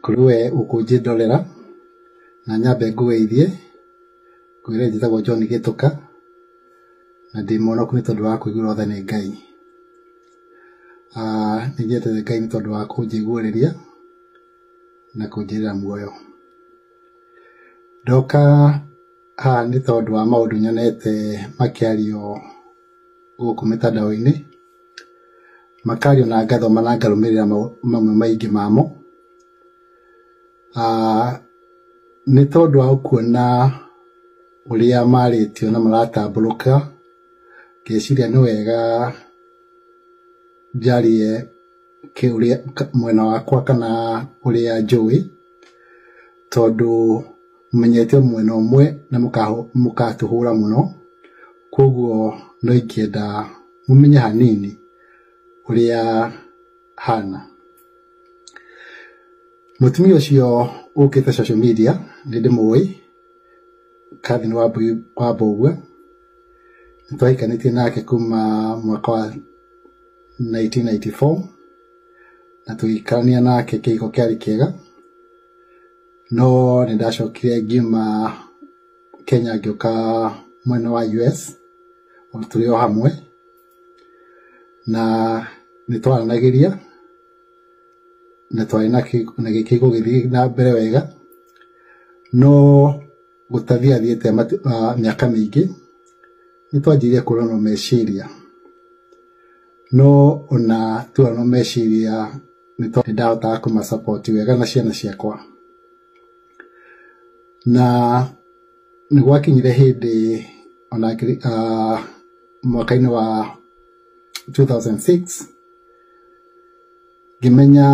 Kũrĩ we ũkũnjĩndorera na nyambe ngũgeithie ngwĩre njĩtagwo John Gĩtũka na ndĩ mũhonoku nĩ tondũ wa kũiguĩrwo tha nĩ Ngai. Nĩ nyendete Ngai nĩ tondũ wa kũnjiguĩrĩria na kũnjĩrĩra muoyo. Ndoka haha nĩ tondũ wa maũndũ nyonete makĩario gũkũ mĩtandao-inĩ, makario na ngathoma na ngarũmĩrĩra mamwe maingĩ mamo. Nĩ tondũ wa kuona ũrĩa marĩtio na maratambũrũka, ngeciria nĩ wega njarie kĩũria mwena wakwa kana ũrĩa njũĩ, tondũ menyete mwena ũmwe na mũkatũhũra mũno, koguo no ingĩenda mũmenye hanini ũrĩa hana. Mũtumia ũcio ũkĩte social media nĩ ndĩmũĩ, Catherine Wambũgua, nĩ twahikanĩtie nake kuma mwaka wa 1994 na tũgĩikarania nake kĩhiko kĩarĩ kĩega, no nĩ ndacokire ngiuma Kenya ngĩũka mwena wa US tũrĩ o hamwe, na nĩ twaranagĩria na twarĩ na kĩhiko gĩgĩthiĩ na mbere wega, no gũtathiathiĩte mĩaka mĩingĩ nĩ twanjirie kũranwo meciria, no ona tũranwo meciria nĩ ndahotaga kũma support wega na ciana ciakwa. Na nĩ gwakinyire hĩndĩ ona mwaka-inĩ wa 2006 ngĩmenya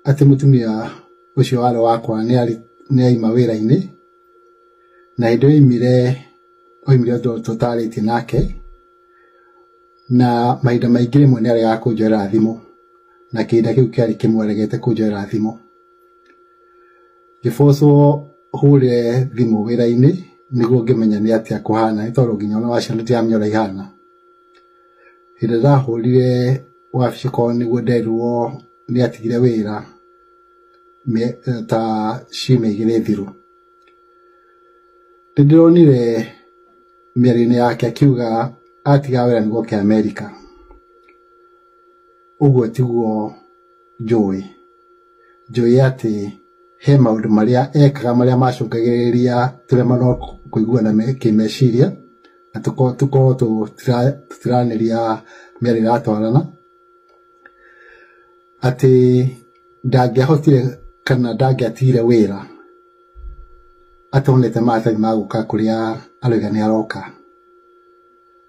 atĩ mũtumia ũcio warĩ wakwa nĩ aima wĩra-inĩ, na hĩndĩ ĩyo oimire ũndũ tũtarĩtie nake, na mahinda maingĩ rĩmwe nĩ aregaga kũnjoera thimũ, na kĩhinda kĩu kĩarĩ kĩmwe aregete kũnjoera thimũ. Ngĩbocwo hũre thimũ wĩra-inĩ nĩguo ngĩmenya nĩ atĩa kũhana, nĩ tondũ nginya ona wa ciana ndiramenya ũrĩa ihana. Hĩndĩ ĩrĩa ndahũrire wabici kwao nĩguo nderirwo nĩ atigire wĩra ta ciumia igĩrĩ thiru. Nĩ ndĩronire mĩario-inĩ yake akiuga atiga wĩra nĩguo oke Amerika. Ũguo tiguo njũĩ. Njũĩ atĩ he maũndũ marĩa ekaga marĩa macũngagĩrĩria tũremwo kũiguana kĩmeciria na tũkorwo tũtiranĩria mĩario ĩratwarana, atĩ ndangĩahotire kana ndangĩatigire wĩra atonete maratathi ma gũka kũrĩa arauga nĩ aroka.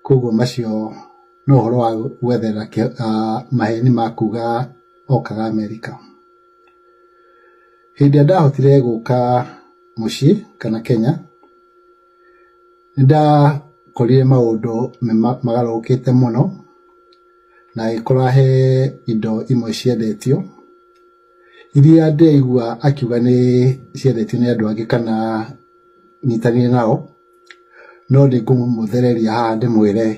Koguo macio no ũhoro wa gwetherera maheni ma kuga okaga Amerika. Hĩndĩ ĩrĩa ndahotire gũka mũciĩ kana Kenya, nĩ ndakorire maũndũ magarũrũkĩte mũno, na agĩkora he indo imwe ciendetio, iria ndĩraigua akiuga nĩ ciendetio nĩ andũ angĩ kana nyitanire nao, no nĩ ngũmũthereria haha ndĩmwĩre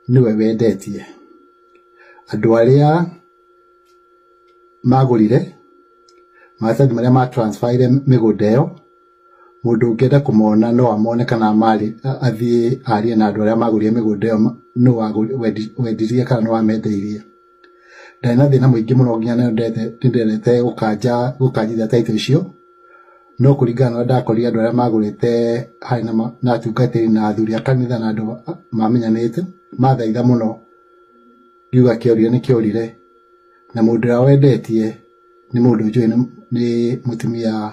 nĩwe wendetie. Andũ arĩa magũrire maratathi marĩa ma transfer ire mĩgũnda ĩyo, mũndũ ũngĩenda kũmona no amone kana athiĩ arie na andũ arĩa magũrire mĩgũnda ĩyo nũ wendirie kana nũ wamendeirie. Ndarĩ na thĩna mũingĩ mũno nginya nĩ ndendete gũkanjithia title icio, no kũringana na ũrĩa ndakorire andũ arĩa magũrĩte harĩ na atungatĩri na athuri a kanitha na andũ mamenyanĩte, mathaitha mũno ngiuga kĩorire nĩ kĩorire, na mũndũ ũrĩa wendetie nĩ mũndũ njũĩ nĩ mũtumia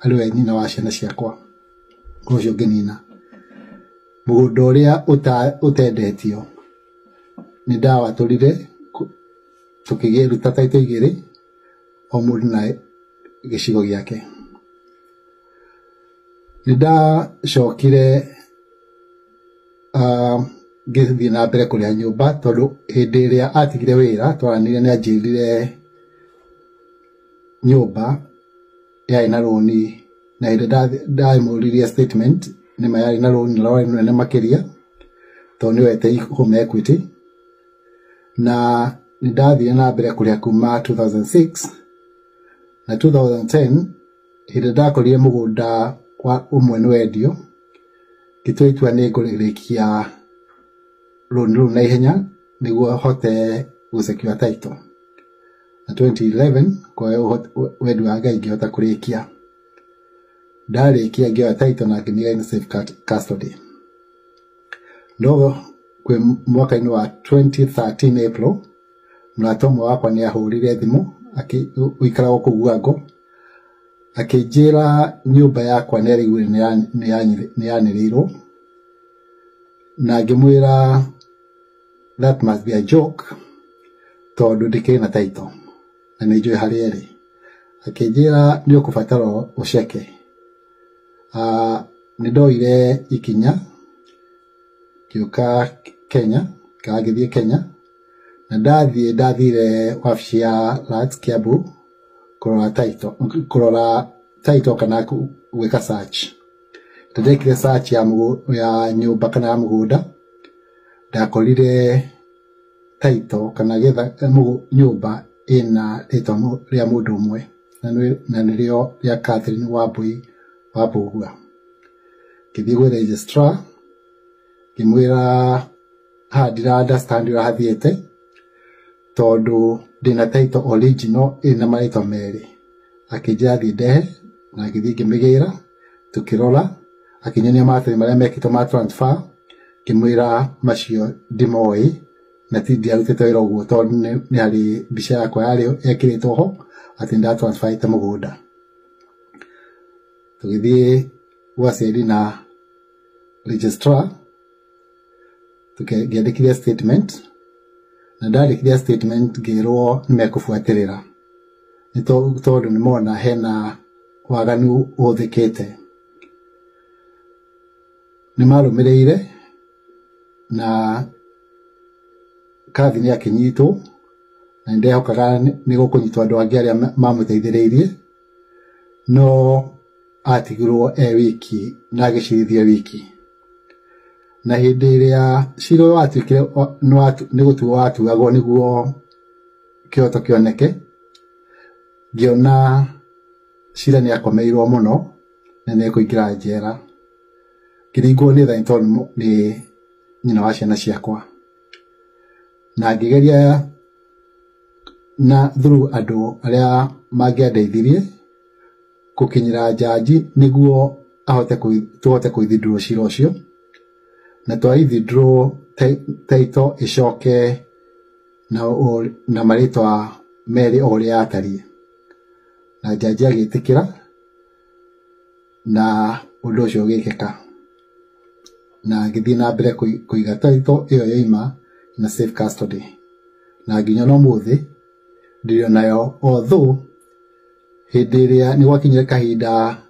arĩ we nyina wa ciana ciakwa, ũcio ngĩnina. Mũgũnda ũrĩa ũtendetio nĩ ndawatũrire tũkĩruta title igĩrĩ o mũndũ na gĩcigo gĩake. Nĩ ndacokire ngĩthiĩ na mbere kũrĩha nyũmba, tondũ hĩndĩ ĩrĩa atigire wĩra twaranĩria nĩ anjĩrire nyũmba yarĩ na rũni, na hĩndĩ ndamũririe statement nĩma yarĩ na rũni na rwarĩ rũnene makĩria, tondũ nĩwete home equity, na nĩ ndathire na mbere kũrĩha kuma 2006 Na 2010 hĩndĩ ndakorire mũgũnda wa ũmwe nĩ wendio, ngĩtua itua nĩ ngũrĩkia rũni rũu na ihenya nĩguo hote gũ secure title. Na 2011 kwa wendi wa Ngai ngĩhota kũrĩkia. Ndarĩkia ngĩoya title na ngĩmĩiga in safe custody. No kwĩ mwaka-inĩ wa 2013 April, mũrata ũmwe wakwa nĩ ahũrire thimũ ũikaragwo kũu Gwango, akĩnjĩra nyũmba yakwa nĩ araiguire nĩ yanĩrĩirwo, na ngĩmwĩra that must be a joke tondũ ndĩkĩrĩ na title na nĩ njũĩ harĩa ĩrĩ. Akĩnjĩra nĩ ũkũbatara ũceke. Nĩ ndoire ikinya ngĩũka Kenya, kana ngĩthiĩ Kenya, na ndathiĩ ndathire wabici ya Lands Kiambu kũrora title, kũrora title kana gwĩka search. Ndekire search ya ya nyũmba kana ya mũgũnda, ndakorire title kana getha nyũmba ĩna rĩtwa rĩa mũndũ ũmwe, na nĩrĩo rĩa Catherine Wambui wa Mbũgua. Ngĩthiĩ gwĩ registrar ngĩmwĩra haha ndira understand ũrĩa hathiĩte tondũ ndĩna title original ĩna marĩtwa merĩ. Akĩnjĩra thiĩ ndehe na ngĩthiĩ ngĩmĩgĩra, tũkĩrora, akĩnyonia maratathi marĩa mekĩtwo ma transfer, ngĩmwĩra macio ndimoĩ na ti ndiarutĩte wĩra ũguo tondũ nĩ harĩ mbica yakwa yarĩ yekĩrĩtwo ho atĩ nĩ ndatransferĩte mũgũnda. Tũgĩthiĩ gwa aciari na registrar, ngĩandĩkithia statement, na ndandĩkithia statement ngĩrwo nĩ mekũbuatĩrĩra nĩ tondũ nĩ mona hena waganu ũhũthĩkĩte. Nĩ marũmĩrĩire na Catherine akĩnyitwo, na nĩ ndehokaga nĩ gũkũnyitwo andũ angĩ arĩa mamũteithĩrĩirie, no atigirwo e wiki na agĩcirithio wiki. Na hĩndĩ ĩrĩa cira ũyũ watuĩkire nĩ gũtuo watuagwo nĩguo kĩhoto kĩoneke, ngĩona cira nĩ akomeirwo mũno na nĩ ekũingĩra njera. Ngĩringwo nĩ tha tondũ nĩ nyina wa ciana ciakwa. Na ngĩgeria na through andũ arĩa mangĩandeithirie gũkinyĩra jaji nĩguo ahote tũhote kũ withdraw cira ũcio, na twa withdraw title ĩcoke na marĩtwa merĩ o ũrĩa yatariĩ. Na jaji agĩtĩkĩra na ũndũ ũcio ũgĩkĩka. Na ngĩthiĩ na mbere kũiga title ĩyo yoima na safe custody. Na nginya ona ũmũthĩ ndĩrĩ nayo, although hĩndĩ ĩrĩa nĩ gwakinyire kahinda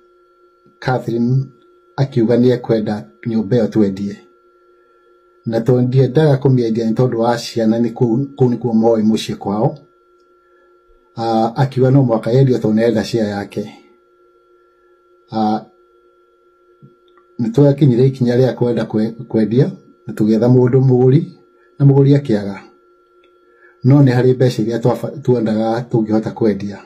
Catherine akiuga nĩ ekwenda nyũmba ĩyo twendie. Na tondũ ndiendaga kũmĩendia nĩ tondũ wa ciana, nĩ kũu nĩkuo moĩ mũciĩ kwao. Akiuga no mũhaka yendio tondũ nĩarenda share yake. Nĩ twakinyire ikinya rĩa kwenda kwendia na tũgĩetha mũndũ mũgũri, na mũgũri akĩaga. No nĩ harĩ mbeca iria twendaga tũngĩhota kwendia.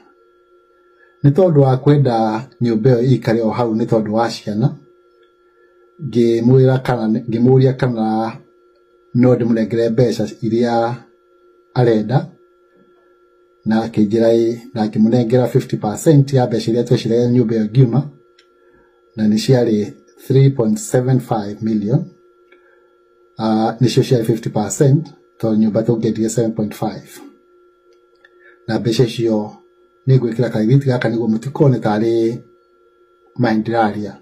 Nĩ tondũ wa kwenda nyũmba ĩyo ĩikare o hau nĩ tondũ wa ciana, ngĩmwĩra kana ngĩmũria kana no ndĩmũnengere mbeca iria arenda, na akĩnjĩra ĩĩ, na ngĩmũnengera 50% ya mbeca iria tweciragia nyũmba ĩyo ĩngiuma, na nĩ ciarĩ 3.75 million. Nĩcio ciarĩ 50% tondũ nyũmba tũngĩendirie 7.5. Na mbeca icio nĩ ngwĩkĩra karĩthiti gaka nĩguo mũtikone tarĩ maĩ ndĩraria.